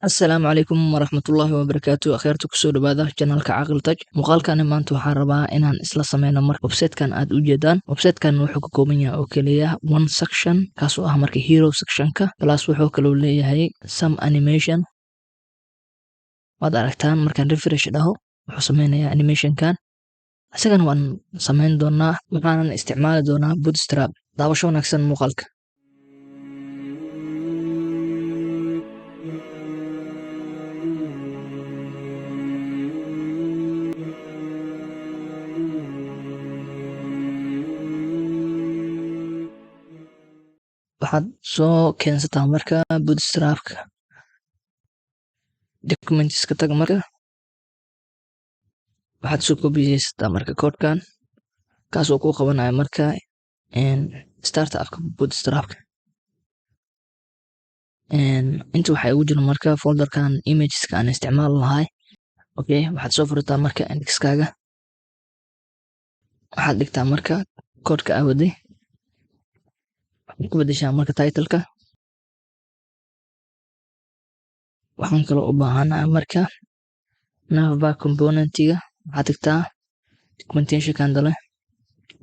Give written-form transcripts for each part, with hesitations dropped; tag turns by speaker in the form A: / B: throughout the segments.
A: Asalaamu calaykum waraxmatullaahi wabarakaatu. Akhyaarta, kusoo dhawaada channelka Caaqil Taj. Muuqaalkani maanta waxaan rabaa inaan isla sameyno marka websitekan aad u jeedaan. Websitekan wuxuu ka kooban yahay oo keliya one section, kaasoo ah marka hero sectionka, plus wuxuu kaloo leeyahay some animation. Waad aragtaan, markaan refresh dhaho wuxuu sameynayaa animationkan. Isagana waan sameyn doonaa, waxaanan isticmaali doonaa Bootstrap. Daawasho wanaagsan muuqaalka. Waxaad soo keensataa marka Bootstrapka, documentska tag. Marka waxaad soo kobiyeysataa marka koodhkan, kaasoo kuu qabanaya marka startupka Bootstrapka. Inta waxaa igu jira marka folderkan imageska aan isticmaali lahay. Okay, waxaad soo furataa marka indexkaaga, waxaad dhigtaa marka koodhka aa waday, waxaad ku bedeshaa marka titleka. Waxaan kaloo u baahanahay marka navbar componentiga. Waxaad tagtaa documentationkan dale,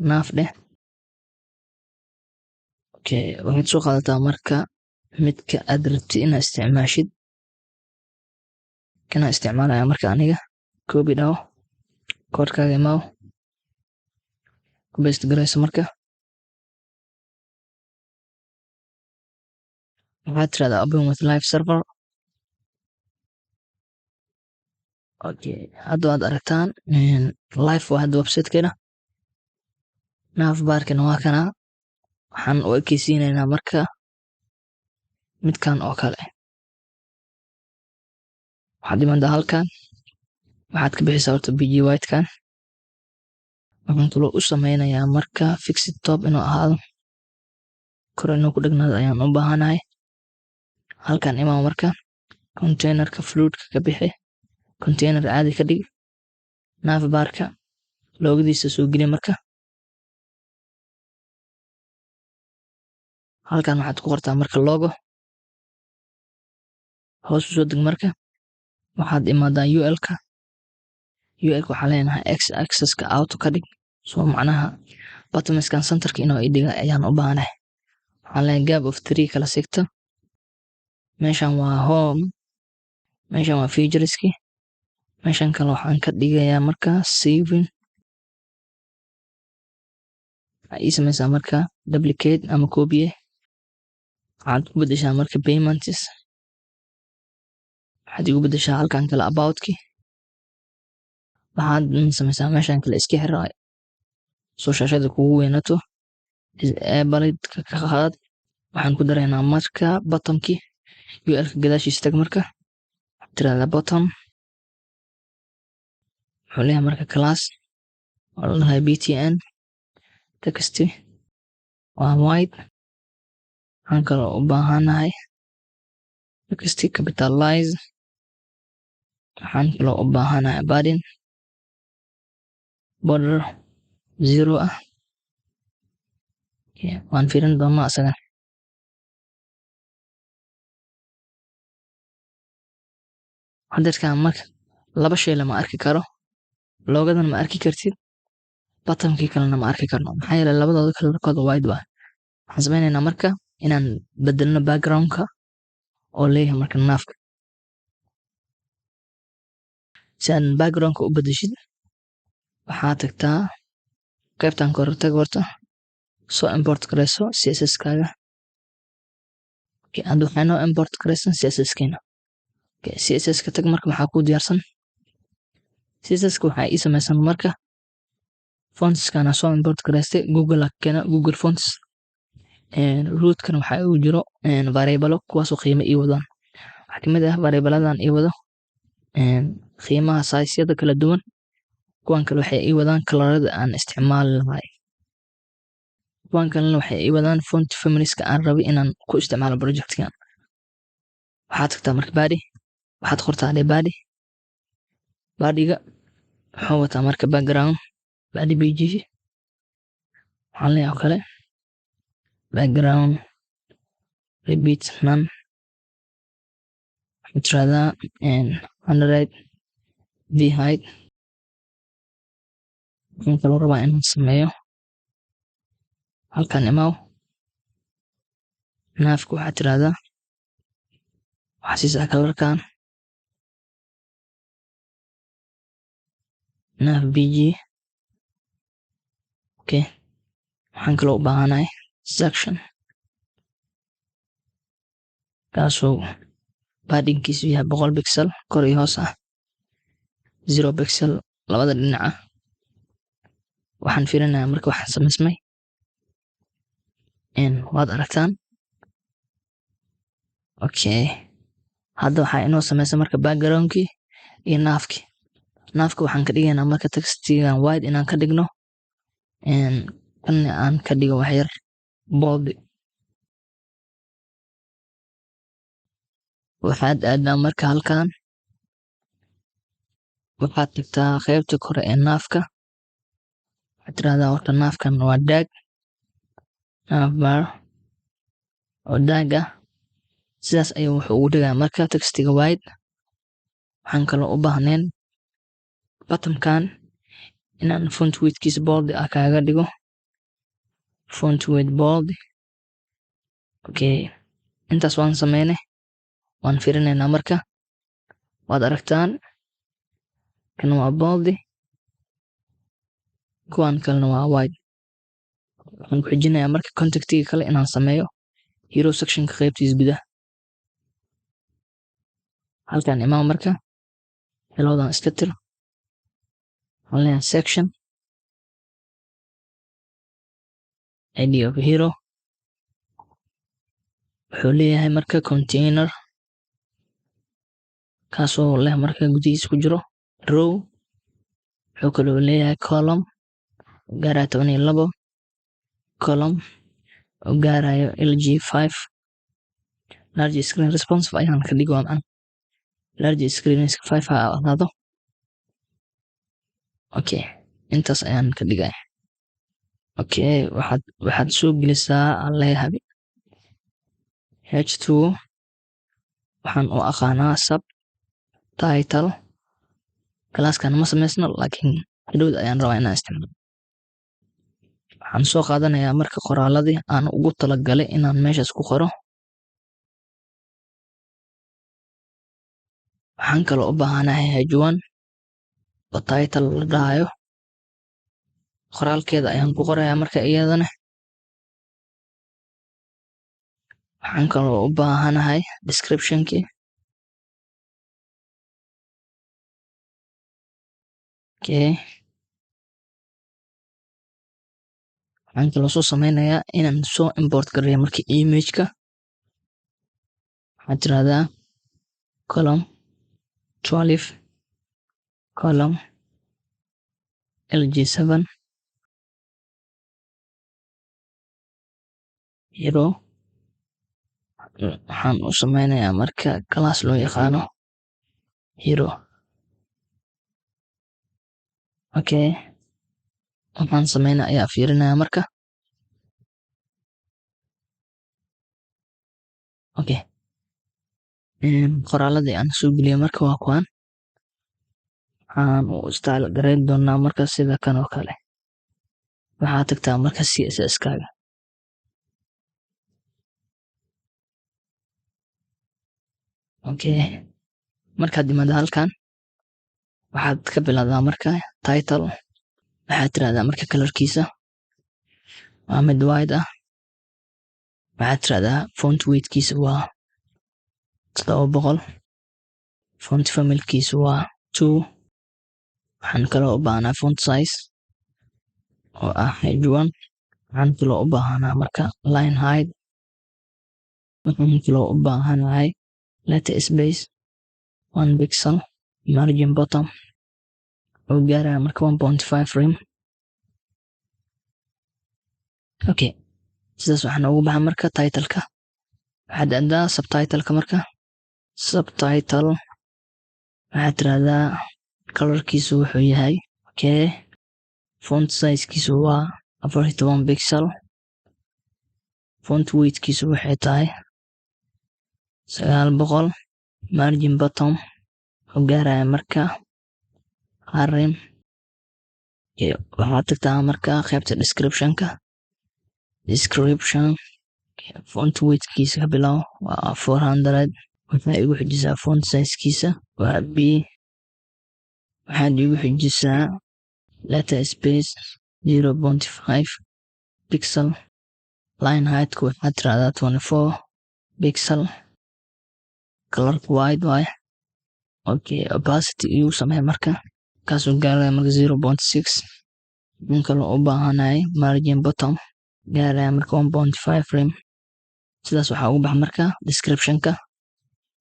A: nav dheh. Okay, waxaad soo qaadataa marka midka aad rabtid inaad isticmaashid. Kana isticmaalaya marka aniga. Copy dhaho, koodhkaaga imaaw, ku paste garayso. Marka waxaad tirahdaa "open with live server". Okay, hadda waad aragtaan, live waa hadda websitekeena. Navbarkana waa kana. Waxaan u ekeysiineynaa marka midkan oo kale. Waxaad imaadaa halkan, waxaad ka bixisaa horta bg whitekan. Waxaan kaloo u sameynayaa marka fixed top inuu ahaado, kor inuu ku dhegnaado ayaan u baahanahay. Halkan imaa, marka containerka fluidka ka bixi, container caadi ka dhig. Navbarka logodiisa soo geli. Marka halkan waxaad ku qortaa marka logo. Hoos usoo deg. Marka waxaad imaadaa ul-ka. Ul-ka waxaa leenahay x axiska auto ka dhig, soo macnaha buttonskan centerka inuu idhiga ayaan u baahanahay. Waxaan leeyahay gap of three kala sigta. Meeshan waa home, meeshan waa featureski, meeshan kale waxaan ka dhigayaa marka saving. Waxaa ii sameysaa marka duplicate ama copy. Waxaad ku bedeshaa marka payments, waxaad igu bedeshaa halkan kale aboutki. Waxaad sameysaa meeshan kale iska xir soo shaashada kugu weynato, disable ka qaad. Waxaan ku daraynaa marka buttonki ul-ka gadaashiisa. Tag, marka waxaad tirahdaa button wuxuu leeyahay marka class oo la dhahay btn text, waa white. Waxaan kaloo u baahanahay text capitalize. Waxaan kaloo u baahanahay padding border zero ah. Waan fiirin doonaa asaga. Hadeerkaan marka laba shay lama arki karo: logodan ma arki kartid, buttonkii kalena ma arki karno, maxaa yeelay labadooda kalarkooda white waa. Waxaan sameyneynaa marka inaan bedelno backgroundka oo leeyahay marka navka. Si aan backgroundka u bedeshid, waxaa tagtaa qaybtan kore, tag horta, soo import gareyso CSS kaaga. Okay, hadda waxaa inoo import gareysan CSS keena. Okay, CSS ka tag. Marka maxaa ku diyaarsan CSS ka? Waxaa ii sameysan marka fontskana soo import gareystay Google keena, Google Fonts. Rootkan waxaa igu jiro variable, kuwaasoo qiimo ii wadaan. Waxaa kamid ah variabladan ii wado qiimaha size-yada kala duwan. Kuwan kale waxay ii wadaan kalarada aan isticmaali lahay. Kuwan kalena waxay ii wadaan font familieska aan rabay inaan ku isticmaalo projectkan. Waxaad tagtaa marka body, waxaad qortaa dhe body. Bodyga wuxuu wataa marka background body bg. Waxaan leeyahay oo kale background repeat none. Waxaad tirahdaa 100 v height. Waxaan kaloo rabaa inaan sameeyo halkan. Imaw navka, waxaad tirahdaa, waxaa siisaa colorkan nav bg. Okay, waxaan kaloo u baahanahay section kaasoo paddingkiisu yahay 100 pixel kor iyo hoos ah, 0 pixel labada dhinac ah. Waxaan fiirinayaa marka waxaan samaysmay. Waad aragtaan. Okay, hadda waxaa inoo sameysa marka backgroundkii iyo navkii. Navka waxaan ka dhigaynaa marka textigan white inaan ka dhigno, kanna aan ka dhigo waxyar bold. Waxaad aadaa marka halkan, waxaad tagtaa qaybta kore ee navka. Waxaad tirahdaa horta navkan waa dark, navbar oo dark ah. Sidaas ayuu wuxuu ugu dhigaa marka textiga white. Waxaan kaloo u baahnayn buttonkan inaan font weightkiisa bold ah kaaga dhigo, font weight bold. Okay, intaas waan sameynay, waan fiirinaynaa marka. Waad aragtaan, kan waa bold, kuwan kalena waa white. Waxaan ku xijinayaa marka contentiga kale inaan sameeyo, hero sectionka qaybtiisa gudaha. Halkan imaam marka, hellodan iska tir. Waxaan leeyahay section id of hero. Wuxuu leeyahay marka container kaasoo leh marka gudihiisa ku jiro row. Wuxuu kaloo leeyahay column oo gaaraya 12, column oo gaarayo lg 5. Large screen responsive ayaan ka dhigi, waa macna large screen 5 ha ahaado. Okay, intaas ayaan ka dhigaya. Okay, waxaad soo gelisaa, aan leeyahay h2, waxaan u aqaanaa sub title. Classkan ma sameysno, laakiin hadhowda ayaan rabaa inaan isticmaalo. Waxaan soo qaadanayaa marka qoraaladii aan ugu talagalay inaan meeshaas ku qoro. Waxaan kaloo u baahanahay h1 oo title la dhahayo. Qoraalkeeda ayaan ku qorayaa marka iyadana. Waxaan kaloo u baahanahay descriptionkii. Okay, waxaan kaloo soo sameynayaa inaan soo import gareeyo marka imageka. Waxaad tirahdaa column 12, column lg 7, hero. Waxaan u sameynayaa marka class loo yaqaano hero. Okay, waxaan sameynaa ayaa fiirinaya marka. Okay, qoraaladii aan soo geliyay marka waa kuwan. Waxaan u style gareyn doonaa marka sida kan oo kale. Waxaad tagtaa marka CSS kaaga. Okay, markaad imaado halkan, waxaad ka bilowdaa marka title. Waxaad tirahdaa marka colorkiisa waa mid white ah. Waxaad tirahdaa font weightkiisa waa 700, font familykiisa waa 2. Waxaan kaloo u baahnaa font size oo ah h1. Waxaan kaloo u baahanaa marka line height. Waxaan kaloo u baahanahay letter space 1 pixel, margin bottom oo gaaraya marka 1.5 rem. Okay, sidaas waxaan ugu baxaa marka titleka. Waxaad aadaa subtitleka marka. Subtitle waxaad tirahdaa colorkiisu wuxuu yahay, okay, font sizekiisu waa 14 pixel, font weightkiisu waxay tahay 900, Margin bottom wuxuu gaaraya marka 1 rem. Waxaad tagtaa marka qaybta descriptionka. Description font weightkiisa ka bilow, waa 400. Waxaa igu xijisaa font sizekiisa, waa B. Waxaad igu xijisaa letter space 0.5 pixel. Line heightka waxaad tirahdaa 24 pixel. Colorka white waaye. Okay, opacity igu samee marka, kaasoo gaaraya marka 0.6. In kaloo u baahanahay margin bottom gaaraya marka 1.5 rem. Sidaas waxaa ugu baxa marka descriptionka.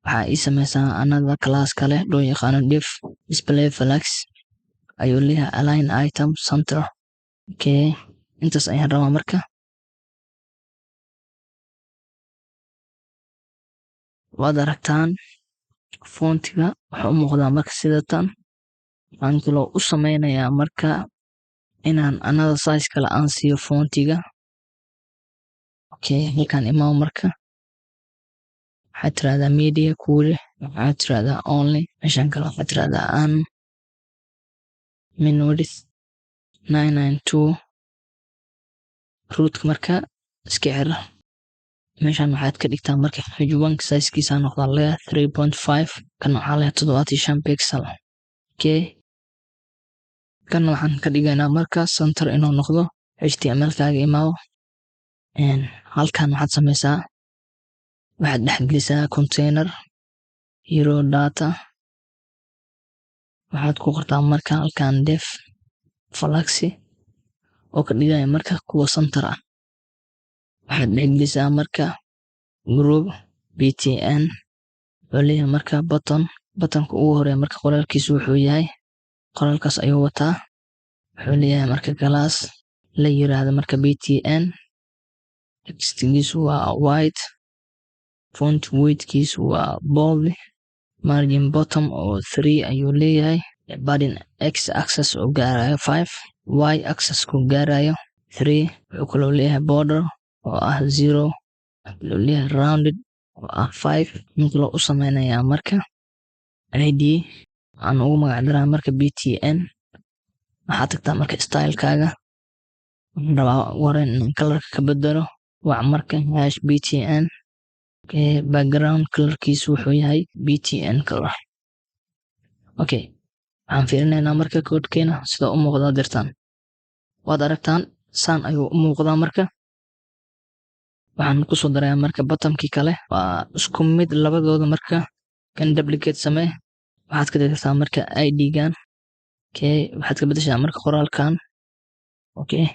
A: Waxaa ii sameysaa another class kale loo yaqaano div. Display flex ayuu leeyahay, align item center. Okay, intaas ayaan rabaa marka. Waad aragtaan fontiga wuxuu u muuqdaa marka sidatan. Waxaan kaloo u sameynayaa marka inaan another size kale aan siiyo fontiga. Okay, halkan imaam marka. Waxaad tirahdaa media query, waxaad tirahdaa only. Meeshan kale waxaad tirahdaa an min width 992. Rootka marka iska xir. Meeshan waxaad ka dhigtaa marka h1 sizekiisa noqdaa leeyahay 3.5, kan waxaa leeyahay 75 pixel. Okay, kan waxaan ka dhigaynaa marka center inuu noqdo. HTML kaaga imaaw. Halkan waxaad sameysaa, waxaad dhexgelisaa container hero data. Waxaad ku qortaa marka halkan div flex oo ka dhigaya marka kuwa center ah. Waxaad dhexgelisaa marka group btn, wuxuu leeyahay marka button. Buttonka ugu horeeya marka qoraalkiisu wuxuu yahay qoraalkaas ayuu wataa. Wuxuu leeyahay marka class la yiraahdo marka btn. Textgiisu waa white, font weightkiisu waa bold, margin bottom oo 3 ayuu leeyahay, padding x axis oo gaarayo 5, y axis ku gaarayo 3. Wuxuu kaloo leeyahay border oo ah 0, wuxuu kaloo leeyahay rounded oo ah 5. Min kaloo u sameynayaa marka id waxaan ugu magac daraa marka btn. Waxaad tagtaa marka stylekaaga. Waxaan rabaa ugu horeyn inaan colorka ka bedelo. Wac marka hash btn. Okay, background colorkiisu wuxuu yahay btn color. Okay, waxaan fiirinaynaa marka koodhkeena sida u muuqdaa dirtaan. Waad aragtaan, saan ayuu u muuqdaa marka. Waxaan kusoo darayaa marka buttonkii kale, waa isku mid labadooda marka. Kan duplicate samee, waxaad ka dhigtaa marka id-gan. Okay, waxaad ka bedeshaa marka qoraalkan. Okay,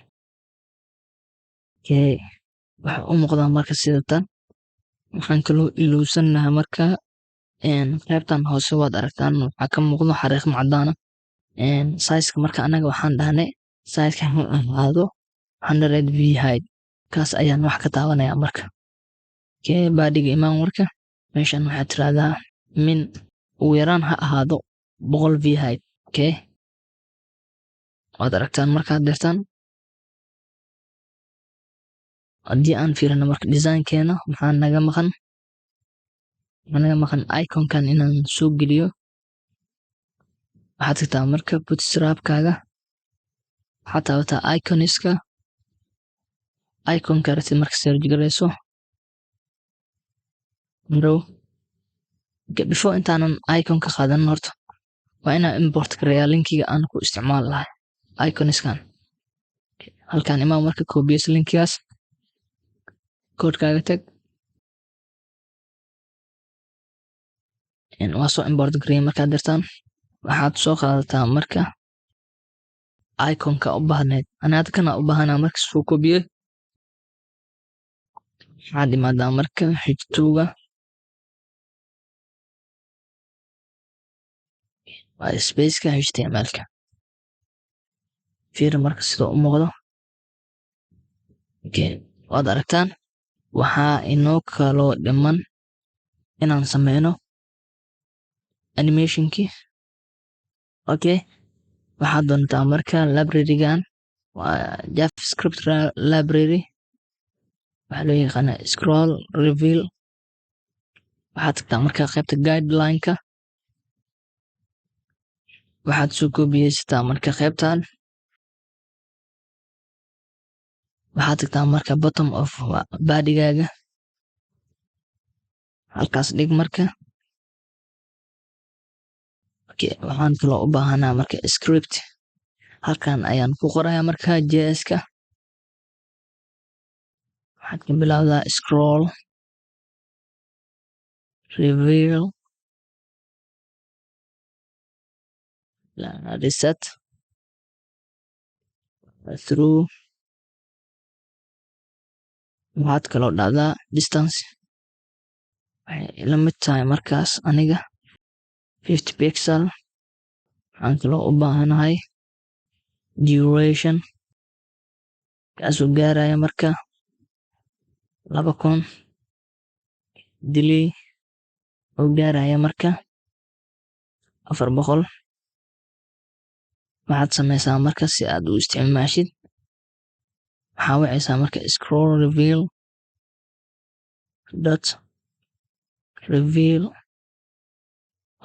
A: waxa u muuqdaa marka sida tan. Waxaan kaloo ilowsanahay marka qaybtan hoose, waad aragtaan, waxaa ka muuqdo xariiqmo cadaan ah. Sizeka marka anaga waxaan dhahnay sizeka ha ahaado 100 v height, kaas ayaan wax ka taabanaya marka. Okay, bodyga imaan marka. Meeshan waxaad tirahdaa min ugu yaraan ha ahaado 100 v height. Okay, waad aragtaan markaad dirtaan. Haddii aan fiirino marka designkeena, maxaa naga maqan? Waxaa naga maqan iconkan inaan soo geliyo. Waxaad tagtaa marka Bootstrapkaaga, waxaad taabataa iconiska. Iconka rabtid marka search gareyso arrow. Before intaanan iconka qaadanin, horta waa inaan import gareeyaa linkiga aan ku isticmaali lahay iconiskan. Halkan imaan marka, copy linkigaas, koodhkaaga tag. Waa soo import gareeyay markaad dirtaan. Waxaad soo qaadataa marka iconka u baahneed. Ani hadda kana u baahanaa marka, soo koobiyey. Waxaad imaadaa marka h2-ga, waa spaceka HTML-ka. Fiiri marka sida u muuqdo. Okay, waad aragtaan. Waxaa inoo kaloo dhiman inaan sameyno animationkii. Okay, waxaad doontaa marka librarygan, waa JavaScript library, waxaa loo yaqaanaa scroll reveal. Waxaad tagtaa marka qaybta guideline-ka. Waxaad soo koobiyeysataa marka qaybtan. Waxaad tagtaa marka bottom of body-gaaga. Halkaas dhig marka. Okay, waxaan kaloo u baahanaa marka script. Halkan ayaan ku qorayaa marka JS-ka. Waxaad ka bilowdaa scroll reveal reset through. Waxaad kaloo dhahdaa distance waxay la mid tahay markaas aniga 50 pixel. Waxaan kaloo u baahanahay duration kaasoo gaaraya marka 2000, delay oo gaaraya marka 400. Waxaad sameysaa marka si aad u isticmaashid, waxaa wacaysaa marka scroll reveal dot reveal.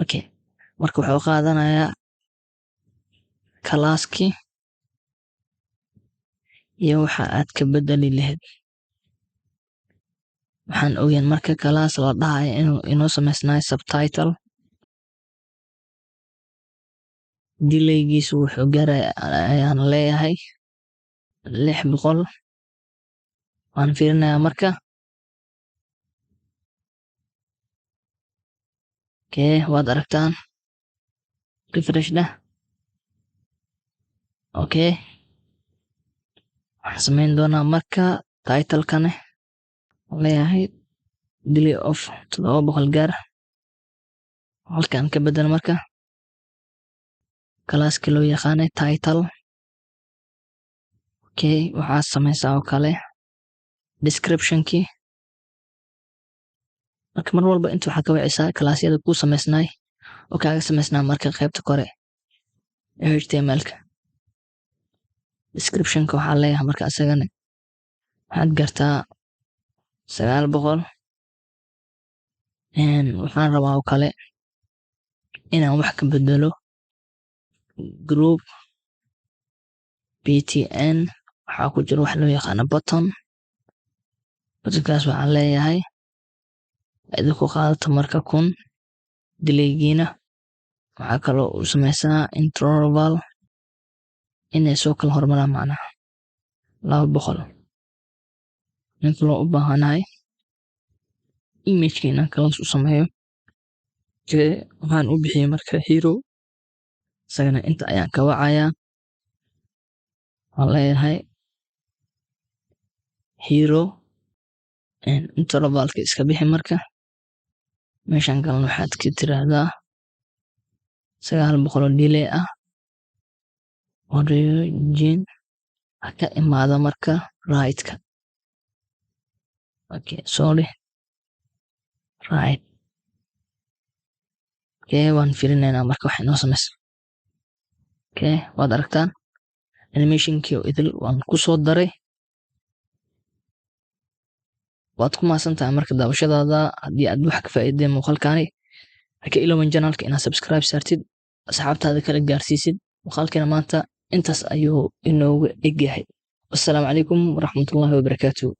A: Okay, marka wuxuu qaadanayaa class-kii iyo waxa aad ka bedeli lahayd. Waxaan ogeyn marka class la dhahayo inuu inoo sameysnayo subtitle. Delaygiisu wuxuu gaaraya ayaan leeyahay 600. Waan fiirinayaa marka. Okay, waad aragtaan. Refresh dheh. Okay, waxaan sameyn doonaa marka title-kane leeyahay delay of 700 gaar. Halkan ka bedel marka class-ka loo yaqaanay title. Okay, waxaad sameysaa oo kale description-kii. Marka mar walba inta waxaa ka wacaysaa class-yada kuu sameysnaay oo kaaga sameysnaa marka qaybta kore ee HTML-ka. Description-ka waxaa leeyahay marka asagana waxaad gartaa 900. Waxaan rabaa oo kale inaan wax ka bedelo group btn. Waxaa ku jiro wax loo yaqaano button. Button-kaas waxaan leeyahay idinku qaadato marka 1000 delaygiina. Waxaa kaloo u sameysaa interval inay soo kala hormaraan, macnaha 200. In kaloo u baahanahay image-ka inaan class u sameeyo. Waxaan u bixiyey marka hero. Isagana inta ayaan ka wacayaa. Waxaan leeyahay hero, intervalka iska bixi marka. Meeshan kalena waxaad ka tiraahdaa 900 oo delay ah. Origin ha ka imaado marka right-ka. Okay, sorry, right. Okay, waan fiirinaynaa marka wax inoo sameysa. Okay, waad aragtaan animationkii oo idil waan kusoo daray. Waad ku mahadsan tahay marka daawashadaada. Haddii aad wax ka faa'iiday muuqaalkani, ha ka ilooban channelka inaad subscribe saartid, asxaabtaada kala gaarsiisid. Muuqaalkeena maanta intaas ayuu inoogu egyahay. Wassalaamu calaykum waraxmatullaahi wabarakaatuh.